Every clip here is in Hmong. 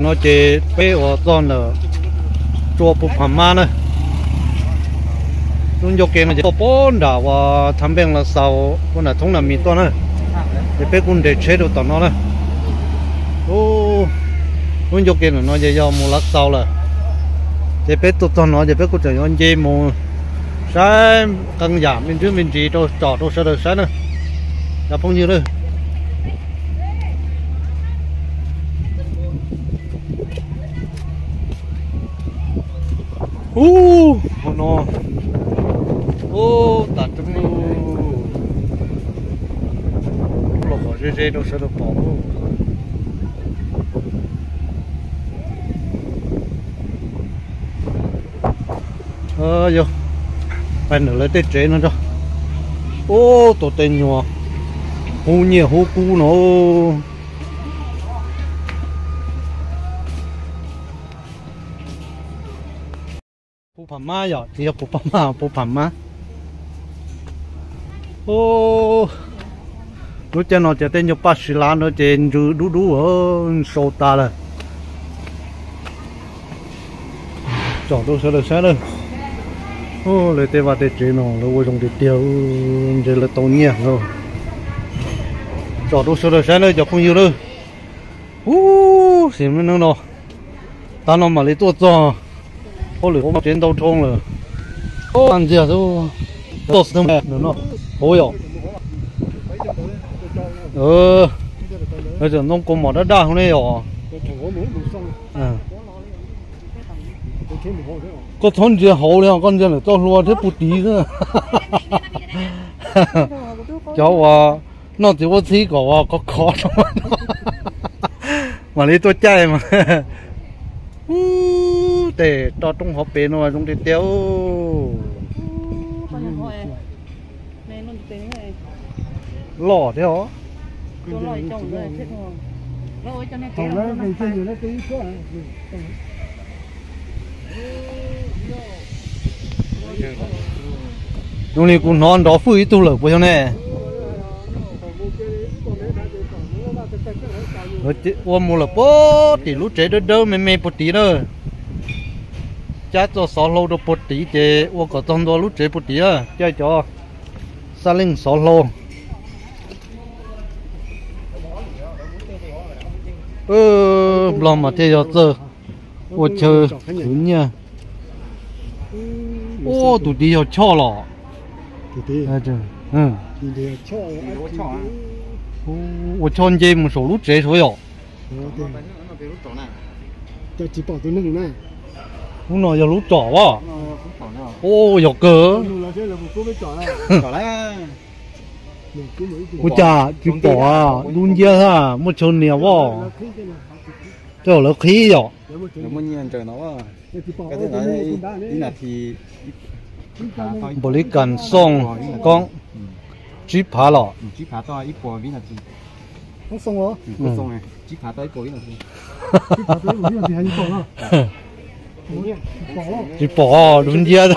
No ces peb uas txog ntawm tsua Phu Pham Mab na. Lub ncua ke no ces tuaj pem nram uas Tha Npeej Los Xaus, pem nram thoob Nas Mis tuaj na. Ces peb kuj nres tsheb rau tom no na. Lub ncua ke ntawm no ces yog mus Los Xaus lawm. Ces peb tuaj txog no ces peb kuj tseem yuav nce mus saib qee yam me ntsis me ntsis rau tsom rau sawv daws saib na, cov phooj ywg na. Ub, hauv no, ub, tas roob lawm. Los kom ze ze rau sawv daws pom. Yog pais ntawm lawv tej tsev no tso. Ub, tus tej nyuag hub nyiaj hub kub no. Phu Pham Mab yom, tsis yog Phu Pham Mab, Phu Pham Mab. Lub caij no ces tej nyuag paj si lav no ces ntsws dub dub, sau tas lawm. Tsom rau sawv daws saib lawm. Lawv tej vaj tej tsev no lawv ua zoo tiag tiag, ntshe lawv tau nyiaj no. Tsom rau sawv daws saib lawm cov phooj ywg lawm. Ub, sim neej no, tav no mam li tuaj txog. Hauj lwm hauv tsev ntau dhau lawm. Ntxiag xwb, toj xwb no, hauv yom. Ntoo kaus mom daj daj hauv ne yom. Koj txhob ntsia hauv li, koj ntsia ntawm txoj hlua thiab puag tid xwb. Cov uas noj txiv huab txhib kom khov khov mam li tuaj caij mas. Ub, tej roob hauv pes no zoo tiag tiag. Loj thiab os. Zoo li kuv hnov nrov fwj ib tug lawm puas yog ne? Ua mus lawm puag tim lub tsev dawb dawb me me puag tid na. Cab txoj xov hlau rau puag tid ces ua kom txog ntua lub tsev puag tid, caij cov xab leej xov hlau. Nplog mas thiaj yog txawj ua chaw khwv nyiaj. Ub, tus tid yog Choj los? Ua Choj nce mus saum lub tsev suav yom. Ub, no yog lub tsom as. Ub, yog kawg. Ua cas tsis pom, dub nciab xwb, muaj chaw nias as. Tej zaum lawv qhib yom. Npaum li kas xooj koob tsib phav los. Tsis pom, dub nciab.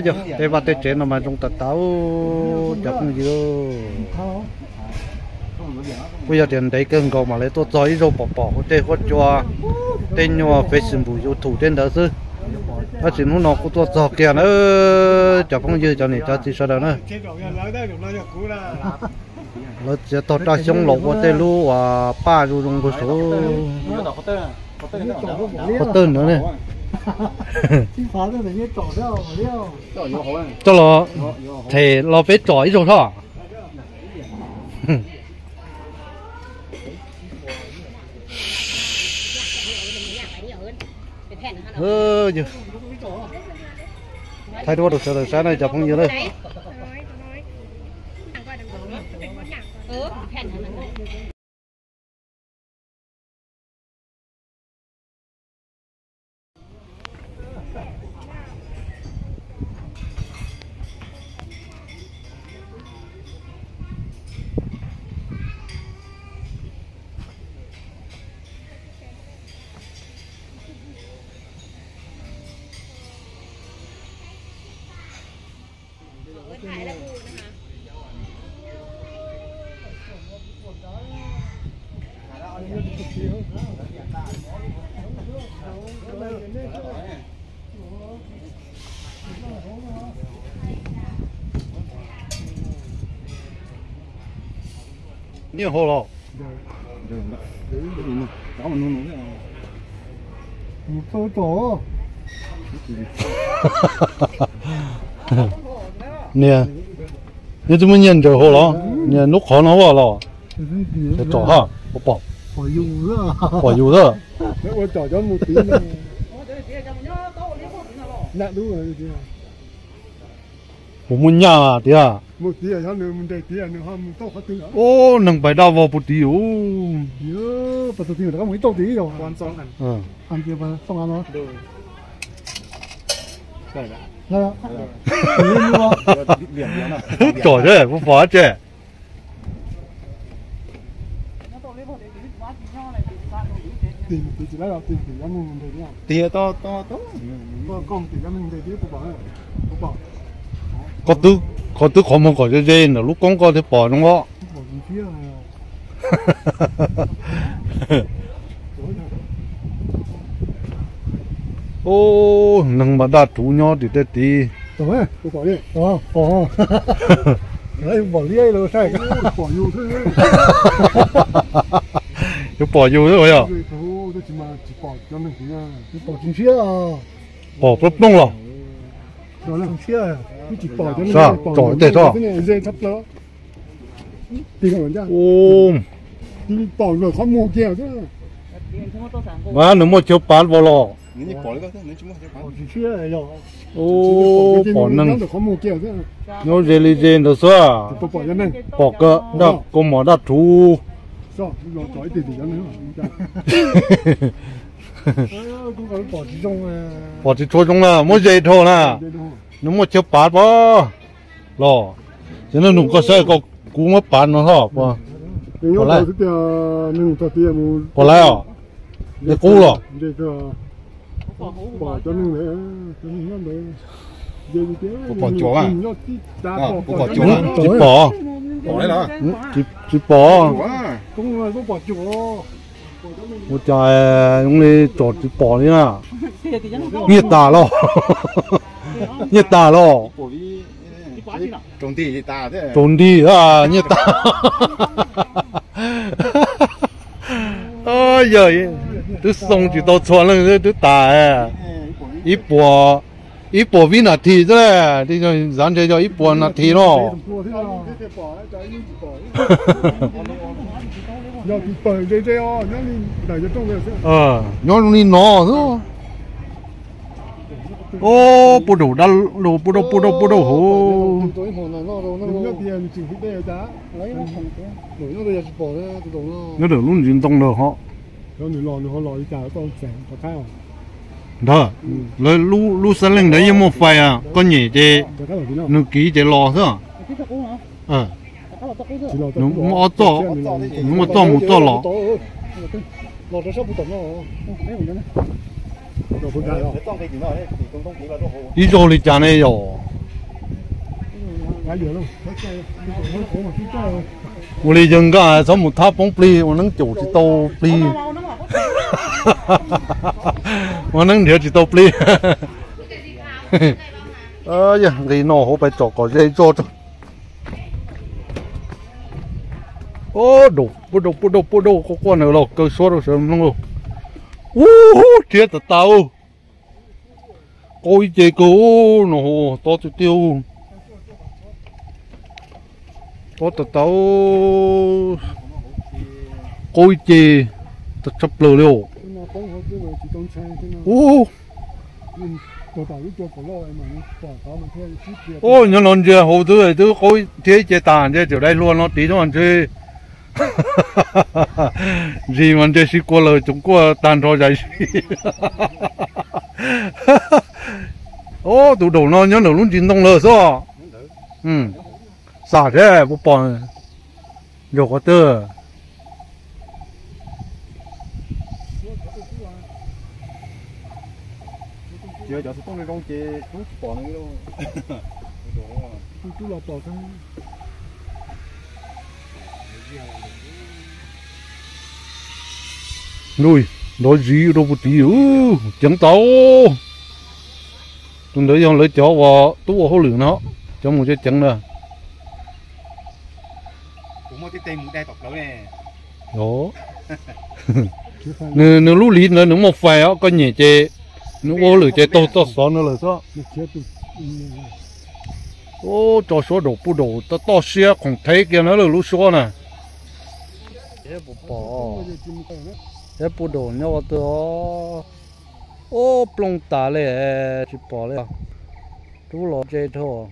Yog tej vaj tej tsev no mas zoo tas tas, cov phooj ywg. Kuj yog tias ntev kawg nkaus mam li tuaj txog ib zaug pom pom hauv tej huab cua, tej nyuag Facebook, YouTube tej ntawd xwb. Tab sis hnub no kuj tuaj txog kiag na, cov phooj ywg cov niam cov txiv sawv daws na. Lawv txiav tog raj xyoob los ua tej lub uas paj zoo zoo nkaus saud. Qhov twg ntawd ne? Coj los them los peb tsom ib zaug soj. Thaij duab rau sawv daws saib na cov phooj ywg na. Nyiaj hauv los? Niag, neb twb muaj nyiaj ntsaws hauv los? Niag lub qhov no ua los? Tsom ha, pom, pom yus xwb. Kuv muaj nyaj tiag. Ub, neeg pais daj vog puag tid. Tsom tse, puas pom tse? Tiag, koj twb, koj twb qhov muag kom ze ze ntawm lub koob koj thiaj pom zoo os. Ub, neeg mas daj ruv nyob tim tej tid. Yuav pom yus xwb yog. Pom plooj plooj los? Tsom tej tso. Ub, mas nws muaj chaw pav vos los? Ub, pom neeg nyob ze li ze ntawd xwb. Pom kawg, daj kua mom daj ruv. Pom tsis tshua zoo na, muab ze dhau na. Nws muaj chaw pav pov los. Ces nug koj saib, kuv muab pav no hos. Puas laib os? Dej qub los? Tsis pom. Tsis pom. Ua cas zoo li tsom tsis pom li na. Nyiaj tas los? Nyiaj tas los? Tsaus nti, nyiaj tas. Yog twb xoo tsis tau txhua leej twb tas. Ib puas, ib puas vib nas this xwb, xav ntshe yog ib puas nas this no. Nyob zoo li no xwb. Ub, puag daum dab laug, puag daum, puag daum, puag daum hauv. Nyob ntawm lub ntsis ntoo ntawd hos. Ntawd, lawv lub xab leej ntawd yeej muaj fais, koj nyem ces nws kiv ces los xwb. Nws muaj ob txoj, nws muaj txoj mus txoj los. Ib zaug li cas ne yom? Ua li yawg Nkaj txhob mus thab poob plig, ua neeb caum tsis tau plig. Ua neeb nrhiav tsis tau plig. Yog nqis no hauv pais tsom kom ze zog. Ub, puag daum, puag daum, puag daum, quaj quaj ntawd los kaw suab rau sawv mloog lauj. Ub, rhiab tas tas. Qaub ib ce kawg no, tob tiag tiag. Tob tas tas. Qaub ib ce tshaj plaws li os. Ub, ub, nyob no ntsia hauv twb, twb qaub thiab ib ce tas, ntsia tseem dai hlua no tid no ntshe. Ntsis mas ntsia sib kua lawm, tsoom kuaj tag nrho zais zis. Ub, tus daum no nyob ntawm lub ntsis ntoo lawm xwb. Xam thiab puas pom, zaum qhov twg. Nrov zis rau puag tid, ceev tau. Tus ntawd yog lawv cov uas tub ua hauj lwm no, cov mus ceev ceev na. Muaj tej teg mus dai tom plawv ne. Nws, nws lub liv ntawd nws muaj fais os, koj nyem ces nws ua lwm ces taug txoj xov no lawm xwb. Ub, tso suab daum puj daum toj toj siab khoom theeb kiag na lub suab na. Thiab puj daum nyob ua twg os. Ub, plooj tas li, tsis pom li. Rub los tse dhau.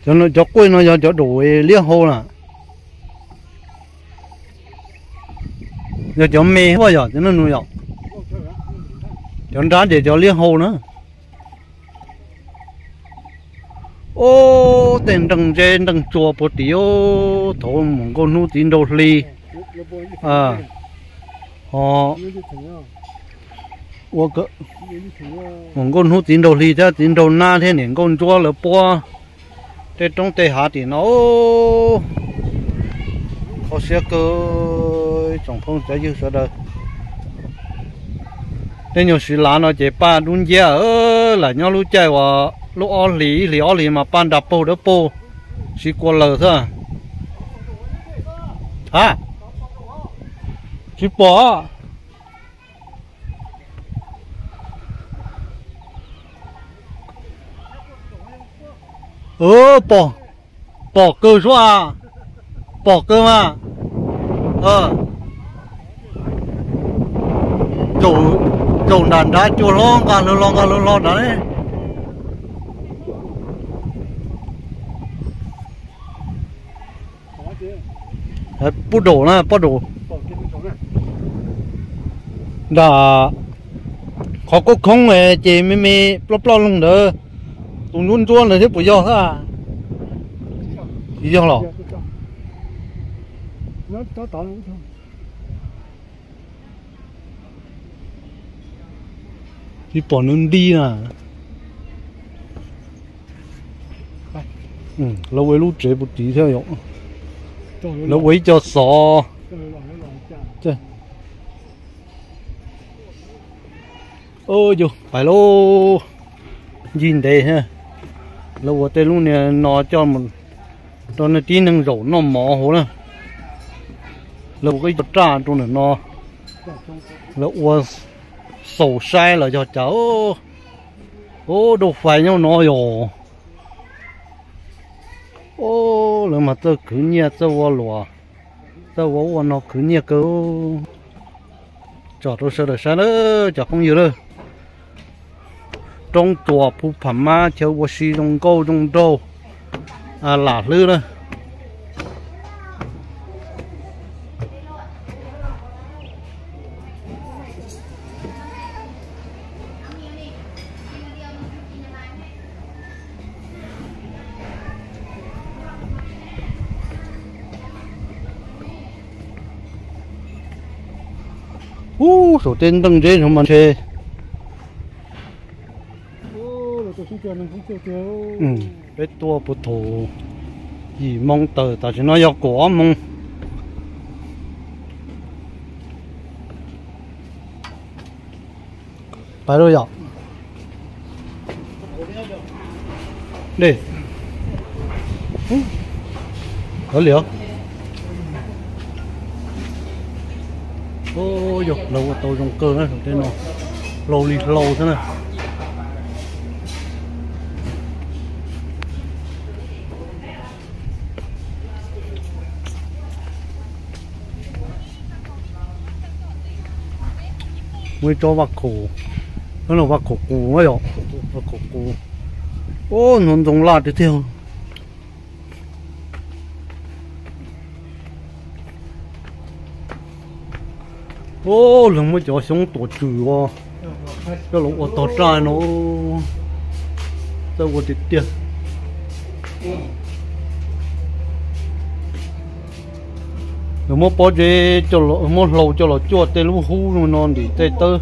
Cov, cov quaj no yog cov daum liab hau na. Yog cov me huaj yom, cov no nus yom. Cov nrab ces cov liab hau na. Ub, tej nreeg zeb nreeg tsua puag tim, thaum mus nkauj hnub txiv nraug hli. Ho ua mus nkauj hnub txiv nraug hli thiab txiv nraug nab thiab niam nkauj ntsuab lawv puab tej roob tej hav tim no. Kho siab kawg tsoom phooj cov ywg sawv daws. Tej nyuag siv lav no ces paj dub nciab, lam nyob lub caij uas lub ob hlis ib hlis ob hlis mas paj nra paug dawb paug, siv kua lawg xwb. Ha, tsis pom. Pom, pom kawg suab, pom kawg mas. Tsaum nram nrad cua hlob nqa hlo nqa hlo nrad ne. Puj daum na, puj daum. Nram qhov koob khoob ces me me ploj ploj loog ntawd, tus ntsuab ntsuab ntawd thiab puas yog xwb? Tsis yog los? Tsis pom nws nti na. Lawv ua ib lub tsev puag tid thiab yom. Lawv ua ib co xov. Yus pais lauj, ncig ntev. Lawv ua tej lub niag no coj mus rau nej tib neeg zaum noj mov hauv na. Lawv ua ib co raj rau ntawm no, lawv ua xaus saib los yog cas. Ub, dub fais nyob no yog. Ub, lawv mas txawj khwv nyiaj txawj ua luam, txawj ua ub ua no khwv nyiaj kawg. Tsom rau sawv daws saib na cov phooj ywg na. Roob Tuam Phu Pham Mab chaw ua si zoo nkauj zoo nraug, lam hlwb na. Ub, saum tej nreej zeb no mas ntshe peb tuaj puag thaum yim moo tawm, tam sim no yog kaum ob moo. Pais lauj yom. Dej. Ov liam. Yog lawv ua tau zoo kawg na, tej no hlau li hlau xwb na. Muaj ib tsob vaj khaum, vaj khaum qus na yom, vaj khaum qus. Ub, ntxoov ntxoo laj tiag tiag. Ub, lawv muab cov xyoob tuam tswm ua, coj los ua tog raj no, txawj ua tiag tiag. Lawv muab pob zeb, muab hlau coj los cuaj tej lub hub no ntim tej tawb,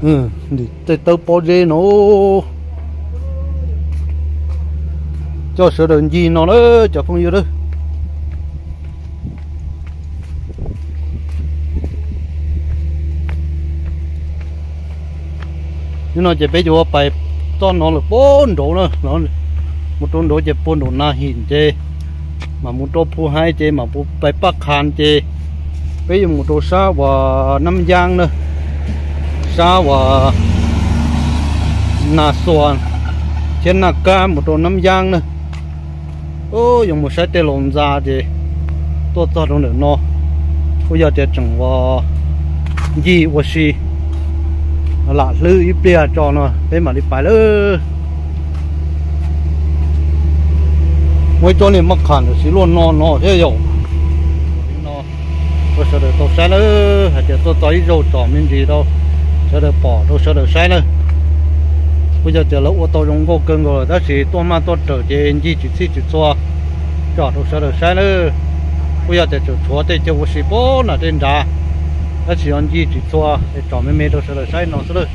ntim tej tawb pob zeb no, coj sawv daws ncig no na cov phooj ywg na. Hnub no ces peb yuav pais txoj no lawm puag nraud na, mus rau nraud ces puag nraum Na Him ces mam mus rau Phu Haiv ces mam mus pais Paj Qha ces peb yuav mus rau sab uas Nab Yaab na, sab uas Nas Xuas thiab Naj Kab mus rau Nab Yaab na. Yuav mus saib tej laus ntxa ces tuaj txog rau ntawm no kuj yog tias tseem ua ncig ua si, lam hlwb ib pliag tso no peb mam li pais lawm. Muaj ib tsob niag maj qham ntawm txiv luaj no no thiab yom. Rau sawv daws tau saib lawm, hais tias tuaj txog ib zaug tsom me ntsis rau sawv daws pom rau sawv daws saib na. Kuj yog tias lawv ua tau zoo nkauj kawg nkaus lawm tab sis tuaj maj tuaj rawm ces ncig tsis txhij tsis txhua, tsom rau sawv daws saib na. Kuj yog tias tseem tshuav tej chaw ua si puag nram tej nrad, tab sis yog ncig tsis txhua es tsom me me rau sawv daws saib no xwb lawm.